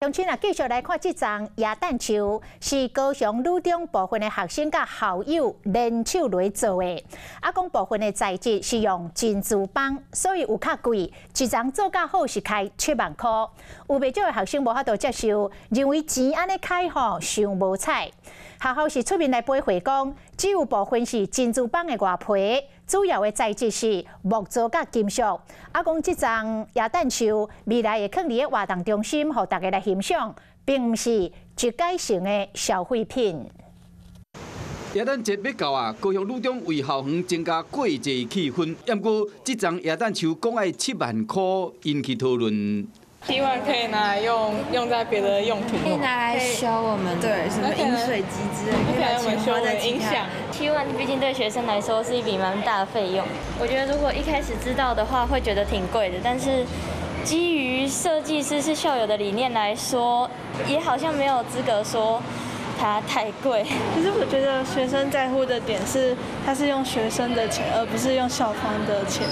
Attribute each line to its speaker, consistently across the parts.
Speaker 1: 鄉親啊，繼續來看這叢耶誕樹，是高雄女中部分的學生佮校友聯手來做的。啊，講部分的材質是用珍珠枋，所以有較貴。一叢做較好是開7萬箍。有袂少的學生無法度接受，認為錢按呢開吼傷無彩。學校是出面來回覆講，只有部分是珍珠枋的外皮，主要的材質是木造佮金屬。啊，講這叢耶誕樹未來會囥佇個活動中心，予大家來欣賞，並毋是一改性的消費品。
Speaker 2: 耶誕節欲到啊，高雄女中為校園增加過節氣氛，毋過這叢耶誕樹講愛七萬箍，引起討論。
Speaker 3: 七萬可以拿來用，用在別的用途。
Speaker 4: 可以拿來修我們
Speaker 3: 對什麼
Speaker 4: 飲水機之類，可以把錢花在其他。
Speaker 5: 7萬畢竟對學生來說是一筆蠻大的費用。我覺得如果一開始知道的話，會覺得挺貴的。但是基於設計師是校友的理念來說，也好像沒有資格說它太貴。
Speaker 3: 其實我覺得學生在乎的點是，他是用學生的錢，而不是用校方的錢。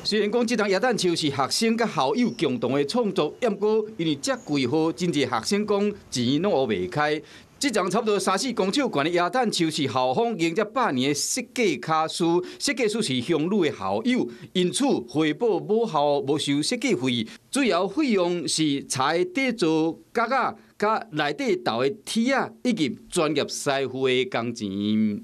Speaker 2: 雖然講這叢耶誕樹是學生佮校友共同的創作，毋過因為遮貴號，真濟學生講錢攏烏袂開。這叢差不多三四公尺懸的耶誕樹是校方用這百年的設計巧思，設計師是鄉女的校友，因此回報母校無收設計費，主要費用是柴底做角仔、佮內底豆的鐵仔以及專業師傅的工錢。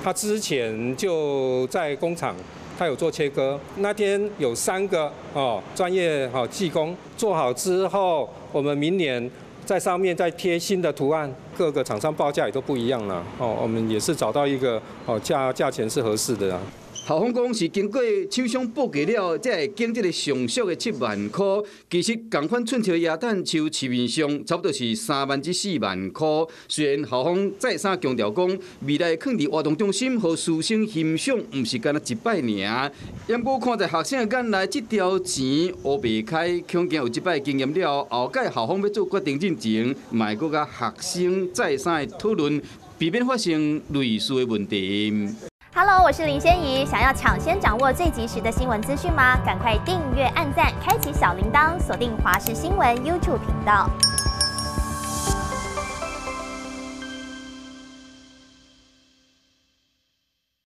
Speaker 6: 他之前就在工廠。他有做切割，那天有三個哦專業哈技工做好之後，我們明年在上面再貼新的圖案，各個廠商報價也都不一樣了哦。我們也是找到一個哦價錢是合適的啊。
Speaker 2: 校方講是經過廠商報價了，才會揀這个上俗的七萬箍。其實仝款寸尺的耶誕樹市面上差不多是3萬至4萬箍。雖然校方再三強調講，未來囥佇活動中心予師生欣賞，毋是干焦一擺爾。毋過看在學生的眼內，這條錢烏白開，恐驚有這擺經驗了後，後蓋校方欲做決定進前，嘛會閣佮學生再三的討論，避免發生類似的問題。
Speaker 7: Hello，我是林仙怡。想要搶先掌握最及時的新聞資訊嗎？趕快訂閱、按讚、開啟小鈴鐺，鎖定華視新聞 YouTube 頻道。